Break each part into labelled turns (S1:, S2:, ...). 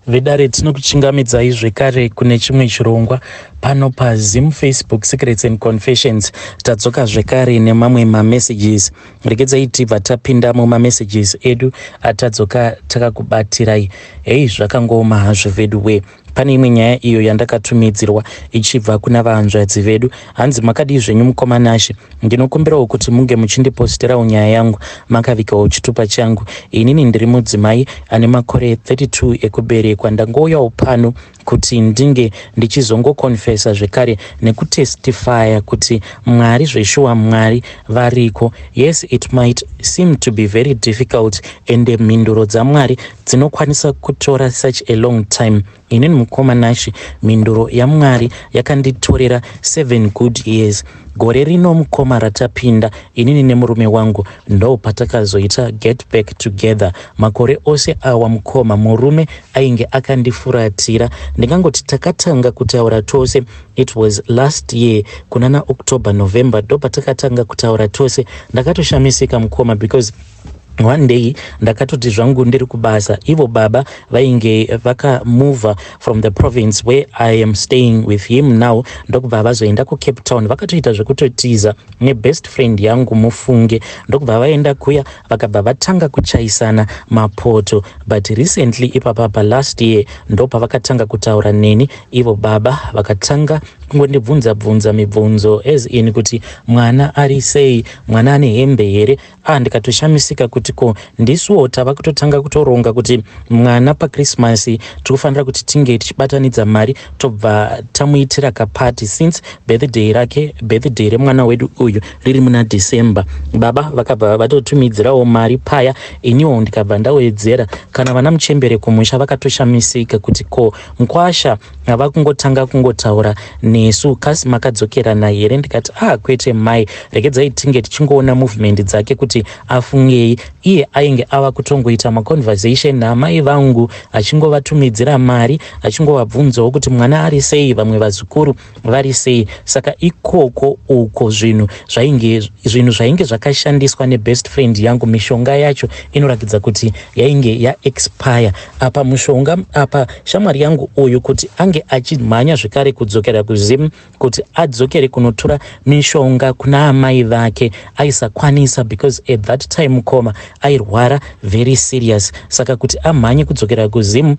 S1: Vedare, tinokuchingamidzai zvekare kune chimwe chirongwa pano paZim Facebook Secrets and Confessions. Tadzoka zvekare nemamwe mamessages. Regedzai tibva tapinda mumamessages edu atadzoka takakubatirai. Hei, zvakangooma hazvo vedu we. Pane imwe nyaya iyo yandakatumidzirwa ichibva kuna vahanzvadzi vedu. Hanzi, "Makadii zvenyu mukoma Nashe? Ndinokumbirawo kuti munge muchindiposterawo nyaya yangu makavigawo chitupa changu. Inini ndiri mudzimai ane makore 32 ekuberekwa. Ndangouyawo pano kuti ndinge ndichizongokonfesa zvekare nekutestifya kuti Mwari zveshuwa, Mwari variko. Yes, it might seem to be very difficult, ende mhinduro dzaMwari dzinokwanisa kutora such a long time. Inini mukoma Nashe, mhinduro yaMwari yakanditorera 7 good years. Gore rino mukoma ratapinda, inini nemurume wangu ndo patakazoita get back together. Makore ose awa mukoma, murume ainge akandifuratira. Ndingangoti takatanga kutaura tose, it was last year kunana October, November, ndo patakatanga kutaura tose. Ndakatoshamisika mukoma, because one day ndakatoti zvangu ndiri kubasa, ivo baba vainge vakamova from the province where I am staying with him now, ndokubva vazoenda kuCape Town. Vakatoita zvekutotiza nebest friend yangu, mufunge. Ndokubva vaenda kuya, vakabva vatanga kuchaisana mapoto. But recently ipapapa last year ndo pavakatanga kutaura neni. Ivo baba vakatanga kungondibvunza bvunza mibvunzo, as in kuti mwana ari sei, mwana ane hembe here. Ah, ndikatoshamisika kuti ko ndisuwo tava kutotanga kutoronga kuti mwana paChristmas tikufanira kuti tinge tichibatanidza mari, tobva tamuitira kaparty, since birthday rake, birthday remwana wedu uyu riri muna December. Baba vakabva vatotumidzirawo mari paya, iniwo ndikabva ndawedzera. Kana vana muchembere kumusha vakatoshamisika kuti ko mukwasha ava kungotanga kungotaura nesu, kasi makadzokerana here? Ndikati, "Ah, kwete mai, regedzai tinge tichingoona movement dzake kuti afungei." Iye ainge ava kutongoita maconversation naamai vangu, achingovatumidzira mari, achingovabvunzawo kuti mwana ari sei, vamwe vazukuru vari sei. Saka ikoko uko zvinhu zvainge zvakashandiswa nebest friend yangu, mishonga yacho inoratidza kuti yainge yaexpire. Apa mushonga apa, shamwari yangu uyu kuti ange achimhanya zvekare kudzokera kuZim kuti adzokere kunotora mishonga kuna amai vake, aisakwanisa, because at that time mukoma airwara very serious. Saka kuti amhanye kudzokera kuZim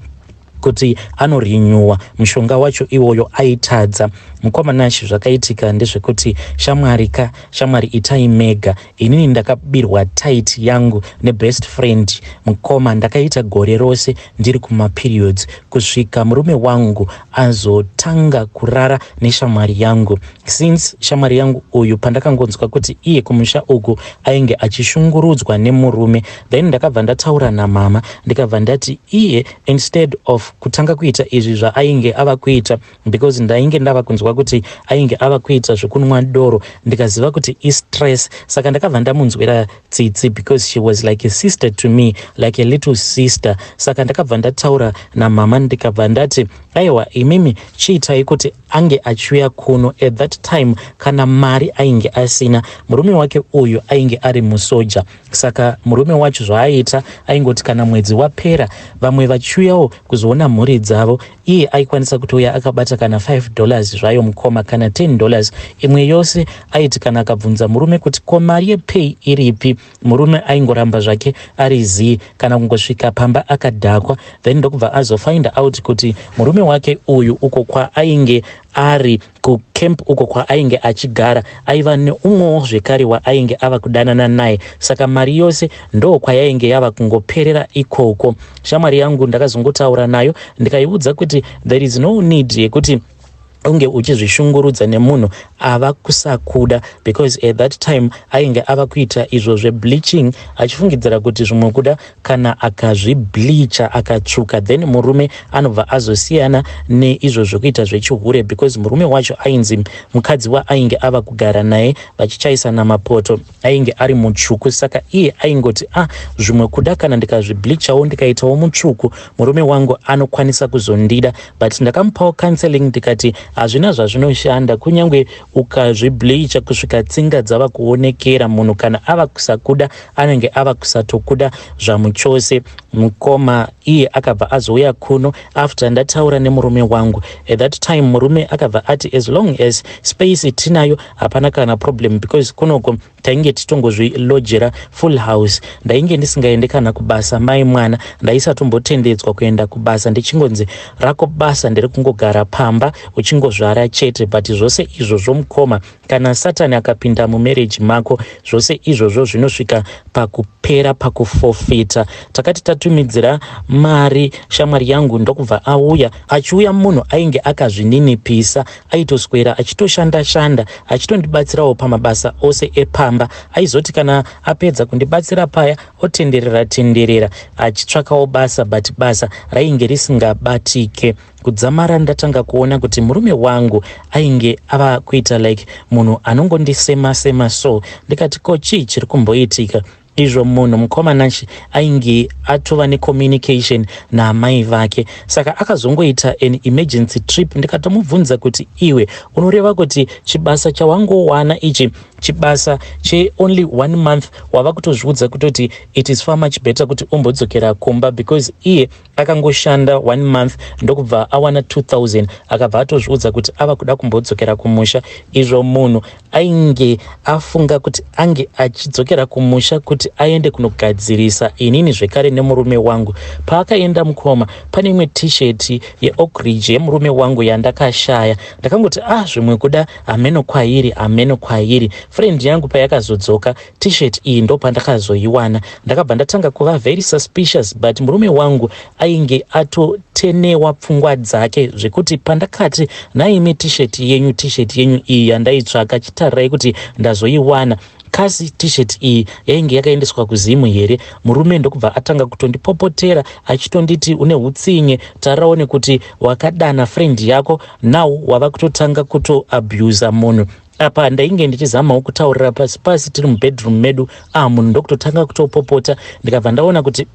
S1: kuti anorenewa mushonga wacho iwoyo, aitadza. Mukoma Nashi, zvakaitika ndezvekuti shamwari ka, shamwari, itai mega. Inini ndakabirwa tight yangu nebest friend. Mukoma, ndakaita gore rose ndiri kumaperiods kusvika murume wangu azotanga kurara neshamwari yangu. Since shamwari yangu uyu, pandakangonzwa kuti iye kumusha uku ainge achishungurudzwa nemurume, then ndakabva ndataura namama, ndikabva ndati iye instead of kutanga kuita izvi zvaainge ava kuita, because ndainge ndava kunzwa kuti ainge ava kuita zvekunwa doro, ndikaziva kuti istress. Saka ndakabva ndamunzwira tsitsi, because she was like a sister to me, like a little sister. Saka ndakabva ndataura namama, ndikabva ndati, "Aiwa, imimi chiitai kuti ange achiuya kuno." At that time kana mari ainge asina. Murume wake uyu ainge ari musoja. Saka murume wacho zvaaiita, aingoti kana mwedzi wapera, vamwe vachiuyawo kuzoona mhuri dzavo, iye aikwanisa kutouya akabata kana $5 zvayo mukoma, kana $10. Imwe yose aiti kana akabvunza murume kuti ko mari yepay iripi, murume aingoramba zvake ari zii, kana kungosvika pamba akadhakwa. Then ndokubva azofind out kuti murume wake uyu, uko kwaainge ari kucamp, uko kwaainge achigara, aiva neumwewo zvekare waainge ava kudanana naye. Saka mari yose ndo kwayainge yava kungoperera ikoko. Shamwari yangu ndakazongotaura nayo, ndikaiudza kuti there is no need yekuti unge uchizvishungurudza nemunhu ava kusakuda, because at that time ainge ava kuita izvo zvebleaching, achifungidzira kuti zvimwe kuda kana akazvibleacha akatsvuka, then murume anobva azosiyana neizvo zvekuita zvechihure, because murume wacho ainzi mukadzi waainge ava kugara naye vachichaisana mapoto ainge ari mutsvuku. Saka iye aingoti, "Ah, zvimwe kuda kana ndikazvibleachawo ndikaitawo mutsvuku, murume wangu anokwanisa kuzondida." But ndakamupawo counseling, ndikati hazvina zvazvinoshanda. Kunyange ukazvibleacha kusvika tsinga dzava kuonekera, munhu kana ava kusakuda, anenge ava kusatokuda zvamuchose. Mukoma, Iye akabva azouya kuno after ndataura nemurume wangu. At that time murume akabva ati as long as space tinayo, hapana kana problem, because kunoko tainge titongozvilojera full house. Ndainge ndisingaende kana kubasa, mai mwana. Ndaisatombotenderwa kuenda kubasa, ndichingonzi rako basa nderekungogara pamba uchingozvara chete. But zvose izvozvo, mukoma, kana Satani akapinda mumarriage mako, zvose izvozvo zvinosvika pakupera, pakufofita. Takati tatumidzira mari shamwari yangu, ndokubva auya. Achiuya, munhu ainge akazvininipisa, aitoswera achitoshanda shanda, achitondibatsirawo pamabasa ose epamba. Aizoti kana apedza kundibatsira paya, otenderera tenderera achitsvakawo basa, but basa rainge risingabatike. Kudzamara ndatanga kuona kuti murume wangu ainge ava kuita like munhu anongondisema sema. So ndikati, "Ko chii chiri kumboitika?" Izvo munhu, mukoma Nashi, ainge atova necommunication naamai vake. Saka akazongoita an emergency trip. Ndikatomubvunza kuti, "Iwe unoreva kuti chibasa chawangowana ichi, chibasa cheonly one month, wava kutozviudza kutoti it is far much better kuti umbodzokera kumba?" Because iye akangoshanda one month, ndokubva awana 2000, akabva atozviudza kuti ava kuda kumbodzokera kumusha. Izvo munhu ainge afunga kuti ange achidzokera kumusha kuti aende kunogadzirisa inini zvekare nemurume wangu. Paakaenda, mukoma, pane imwe T-shirt yeOakridge yemurume wangu yandakashaya. Ndakangoti, "Ah, zvimwe kuda hameno kwairi, hameno kwairi." Friend yangu payakazodzoka, T-shirt iyi ndopandakazoiwana. Ndakabva ndatanga kuva very suspicious, but murume wangu ainge atotenewa pfungwa dzake, zvekuti pandakati, "Naimi, T-shirt yenyu, T-shirt yenyu iyi yandaitsvaka, chitarirai kuti ndazoiwana. Kasi T-shirt iyi yainge yakaendeswa kuZimu here?" Murume ndokubva atanga kutondipopotera, achitonditi, "Une utsinye, tariraone kuti wakadana friend yako, now wava kutotanga kutoabusa munhu." Apa ndainge ndichizamawo kutaurira pasi pasi tiri mubedroom medu. Ah, munhu ndokutotanga kutopopota. Ndikabva ndaona kuti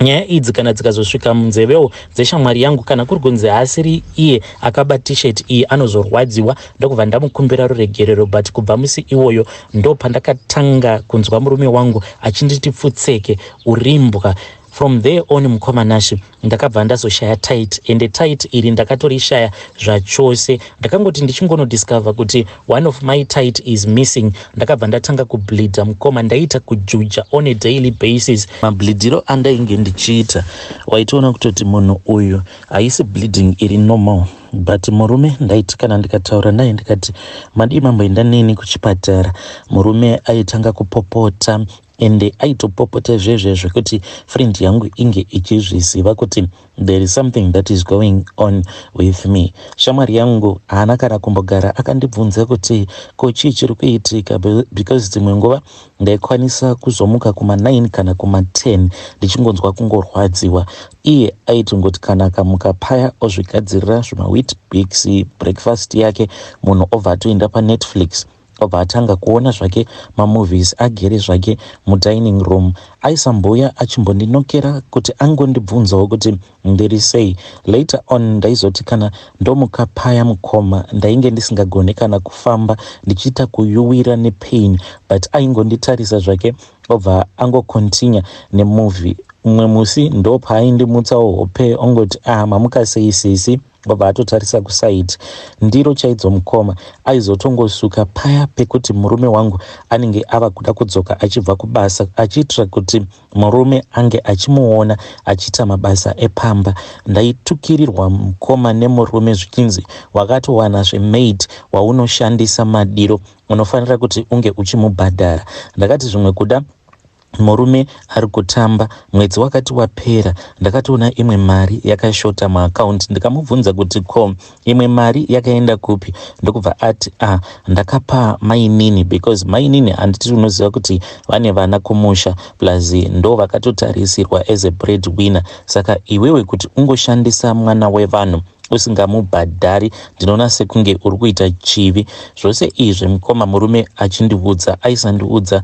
S1: nyaya idzi kana dzikazosvika munzevewo dzeshamwari yangu, kana kuri kunzi haasiri iye akaba T-shirt iyi, anozorwadziwa. Ndokubva ndamukumbira ruregerero. But kubva musi iwoyo ndo pandakatanga kunzwa murume wangu achinditi, "Pfutseke, urimbwa." From there on, mukoma Nashi, ndakabva ndazoshaya tight, ende tight iri ndakatorishaya zvachose. Ndakangoti ndichingonodiscover kuti one of my tight is missing, ndakabva ndatanga kubleeda, mukoma. Ndaita kujuja on a daily basis. Mableediro andainge ndichiita, waitoona kutoti munhu uyu haisi bleeding iri normal. But murume ndaiti kana ndikataura naye, ndikati, "Madii mamboenda neni kuchipatara?" Murume aitanga kupopota, ende aitopopota zvezve zvekuti friend yangu inge ichizviziva kuti there is something that is going on with me. Shamwari yangu haana kana kumbogara akandibvunza kuti ko chii chiri kuitika, because dzimwe nguva ndaikwanisa kuzomuka kuma9 kana kuma10 ndichingonzwa kungorwadziwa. Iye aitongoti kana akamuka paya, ozvigadzirira zvimaWeet-Bix, breakfast yake, munhu obva atoenda paNetflix, obva atanga kuona zvake mamovies, agere zvake mudining room. Aisamboya achimbondinokera kuti angondibvunzawo kuti ndiri sei. Later on ndaizoti kana ndomuka paya, mukoma, ndainge ndisingagoni kana kufamba, ndichiita kuyuwira nepain, but aingonditarisa zvake, obva angocontinue nemovie. Mumwe musi ndo paaindimutsawo hope, ongoti, "Ah, mamuka sei sisi?" Obva atotarisa kuside. Ndiro chaidzo, mukoma, aizotongosuka paya pekuti murume wangu anenge ava kuda kudzoka achibva kubasa, achiitira kuti murume ange achimuona achiita mabasa epamba. Ndaitukirirwa, mukoma, nemurume, zvichinzi, "Wakatowana zvemaid waunoshandisa madiro, unofanira kuti unge uchimubhadhara." Ndakati zvimwe kuda murume ari kutamba. Mwedzi wakati wapera, ndakatoona imwe mari yakashota muakaunti. Ndikamubvunza kuti, "Ko imwe mari yakaenda kupi?" Ndokubva ati, "Ah, ndakapa mainini, because mainini, handiti unoziva kuti vane vana kumusha, plus ndo vakatotarisirwa as a bread winner. Saka iwewe kuti ungoshandisa mwana wevanhu usingamubhadhari, ndinoona sekunge uri kuita chivi." Zvose izvi, mukoma, murume achindiudza, aisandiudza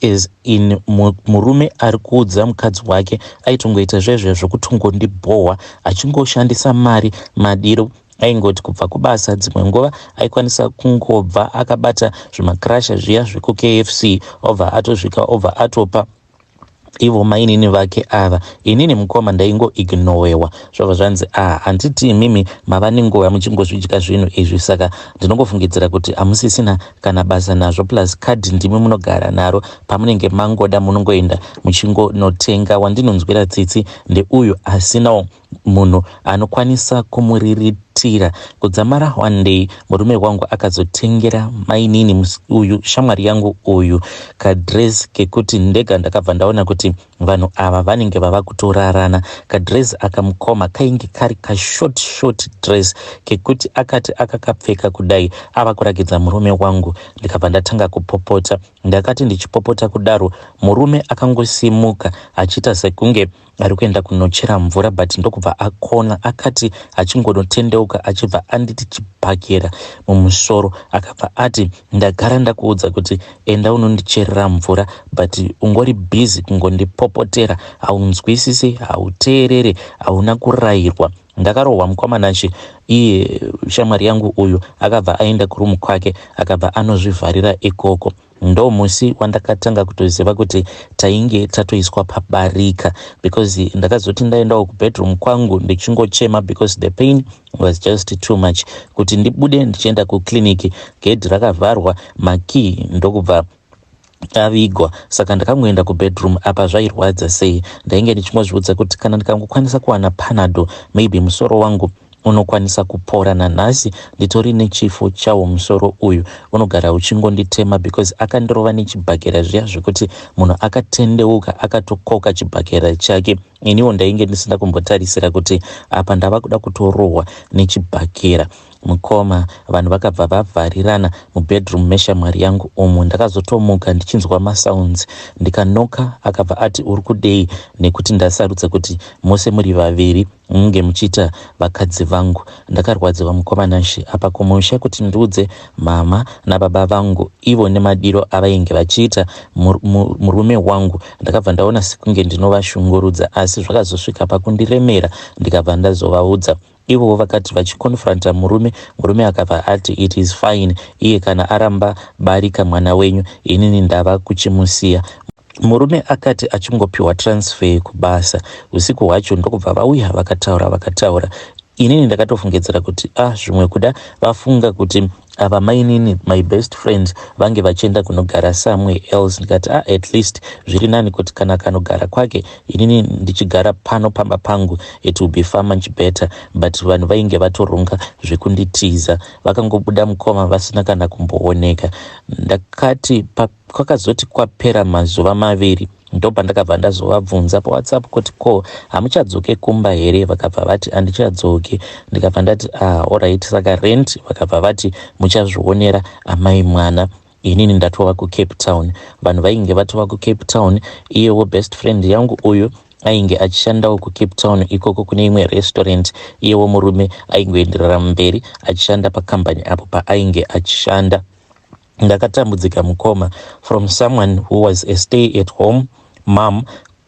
S1: as in murume ari kuudza mukadzi wake. Aitongoita zvezve zvokutongondibhohwa, achingoshandisa mari madiro. Aingoti kubva kubasa, dzimwe nguva aikwanisa kungobva akabata zvimakrasha zviya zvekuKFC, obva atosvika, obva atopa. Ivo mainini vake ava, inini mukoma ndaingoignowewa. Zvobva zvanzi, ah, handiti imimi mava nenguva muchingozvidya zvinhu izvi, saka ndinongofungidzira kuti hamusisina kana basa nazvo, plus kadhi ndimi munogara naro, pamunenge mangoda munongoenda muchingonotenga. Wandinonzwira tsitsi ndeuyu asinawo munhu anokwanisa kumuriritira. Kudzamara one day murume wangu akazotengera mainini uyu, shamwari yangu uyu, kadress kekuti ndega ndakabva ndaona kuti vanhu ava vanenge vava kutorarana. Kadress akamukoma kainge kari kashort short dress kekuti akati akakapfeka kudai ava kurakidza murume wangu, ndikabva ndatanga kupopota. Ndakati ndichipopota kudaro, murume akangosimuka achiita sekunge ari kuenda kunochera mvura, but ndokubva akona. Akati achingonotendeuka, achibva anditi chibhakera mumusoro. Akabva ati, "Ndagara ndakuudza kuti enda unondicherera mvura, but ungori busy kungondipopotera. Haunzwisisi, hauteerere, hauna kurayirwa." Ndakarohwa, mukoma Nashe. Iye shamwari yangu uyu akabva aenda kurumu kwake, akabva anozvivharira ikoko. Ndo musi wandakatanga kutoziva kuti tainge tatoiswa pabarika, because ndakazoti ndaendawo kubedroom kwangu ndichingochema, because the pain was just too much. Kuti ndibude ndichienda kuclinic, gedhi rakavharwa, makey ndokubva avigwa. Saka ndakangoenda kubedroom. Apa zvairwadza sei, ndainge ndichingozviudza kuti kana ndikangokwanisa kuwana Panado, maybe musoro wangu unokwanisa kupora. Nanhasi nditori nechifo chawo musoro uyu, unogara uchingonditema, because akandirova nechibhakera zviya zvekuti munhu akatendeuka akatokoka chibhakera chake. Iniwo ndainge ndisina kumbotarisira kuti apa ndava kuda kutorohwa nechibhakera. Mukoma, vanhu vakabva vavharirana mubedroom meshamwari yangu umu. Ndakazotomuka ndichinzwa masounds, ndikanoka. Akabva ati, "Uri kudei nekuti ndasarudza kuti mose muri vaviri munge muchiita vakadzi vangu?" Ndakarwadziwa, mukoma Nashe. Apa kumusha, kuti ndiudze mama nababa vangu, ivo nemadiro avainge vachiita murume wangu, ndakabva ndaona sekunge ndinovashungurudza. Asi zvakazosvika pakundiremera, ndikabva ndazovaudza. Ivowo vakati vachiconfronta murume, murume akabva ati, "It is fine. Iye kana aramba barika mwana wenyu, inini ndava kuchimusiya." Murume akati achingopiwa transfer kubasa usiku hwacho, ndokubva vauya, vakataura, vakataura. Inini ndakatofungidzira kuti, ah, zvimwe kuda vafunga kuti ava mainini, my best friend, vange vachienda kunogara somewhere else. Ndikati, ah, at least zviri nani kuti kana kanogara kwake, inini ndichigara pano pamba pangu, it will be far much better. But vanhu vainge vatoronga zvekunditiza. Vakangobuda, mukoma, vasina kana kumbooneka. Ndakati kwakazoti kwapera mazuva 2, ndopandakabva ndazovabvunza paWhatsApp kuti, "Ko hamuchadzoke kumba here?" Vakabva vati, "Handichadzoke." Ndikabva ndati, "Ah, alright, saka rent?" Vakabva vati, "Muchazvionera, amai mwana, inini ndatova kuCape Town." Vanhu vainge vatova kuCape Town. Iyewo best friend yangu uyu ainge achishandawo kuCape Town ikoko kune imwe restaurant. Iyewo murume aingoenderera mberi achishanda pakambani apo paainge achishanda. Ndakatambudzika, mukoma. From someone who was a stay at home mom,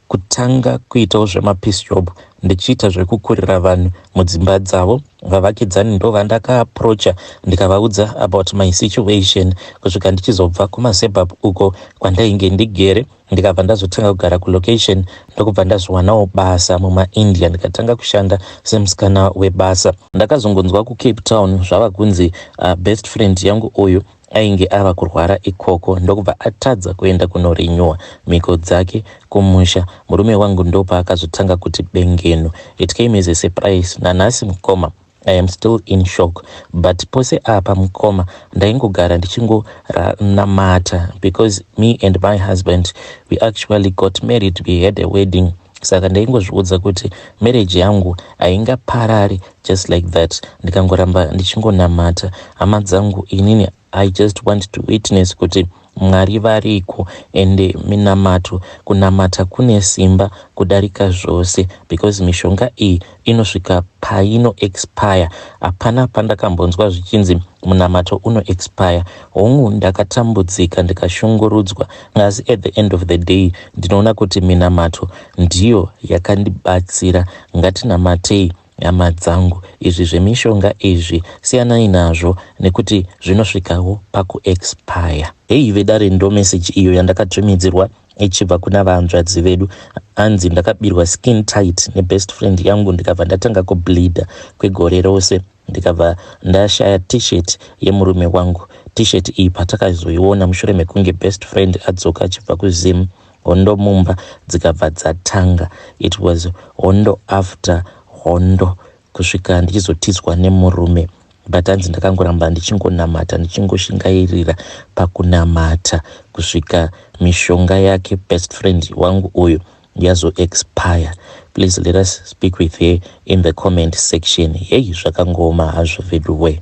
S1: kutanga kuitawo zvemapiece job, ndichiita zvekukurira vanhu mudzimba dzavo. Vavakidzani ndo vandakaapproacha, ndikavaudza about my situation, kusvika ndichizobva kumasuburbs uko kwandainge ndigere. Ndikabva ndazotanga kugara kulocation, ndokubva ndazowanawo basa mumaIndia, ndikatanga kushanda semusikana webasa. Ndakazongonzwa kuCape Town zvava kunzi best friend yangu uyu ainge ava kurwara ikoko, ndokubva atadza kuenda kunorenewa mhiko dzake kumusha. Murume wangu ndopaakazotanga kuti bengeno. It came as a surprise. Nanhasi, mukoma, I am still in shock. But pose apa, mukoma, ndaingogara ndichingonamata, because me and my husband, we actually got married, we had a wedding. Saka ndaingozviudza kuti marriage yangu haingaparari just like that, ndikangoramba ndichingonamata. Hama dzangu, inini I just want to witness kuti Mwari variko, ende minamato, kunamata kune simba kudarika zvose, because mishonga iyi inosvika paino expire. Hapana pandakambonzwa zvichinzi munamato uno expire. Hongu, ndakatambudzika, ndikashungurudzwa, asi at the end of the day ndinoona kuti minamato ndiyo yakandibatsira. Ngatinamatei, hama dzangu. Izvi zvemishonga izvi siyanai nazvo, nekuti zvinosvikawo pakuexpire. Hei vedare, ndo meseji iyo yandakatumidzirwa. Ichibva kuna vahanzvadzi vedu. Hanzi ndakabirwa skin tight nebest friend yangu, ndikabva ndatanga kubleeda kwegore rose, ndikabva ndashaya T-shirt yemurume wangu. T-shirt iyi patakazoiona mushure mekunge best friend adzoka achibva kuZim, hondo mumba dzikabva dzatanga. It was hondo after hondo kusvika ndichizotizwa nemurume. But hanzi ndakangoramba ndichingonamata, ndichingoshingairira pakunamata kusvika mishonga yake best friend wangu uyu yazoexpire. Please let us speak with her in the comment section. Hei, zvakangooma hazvo veduwe.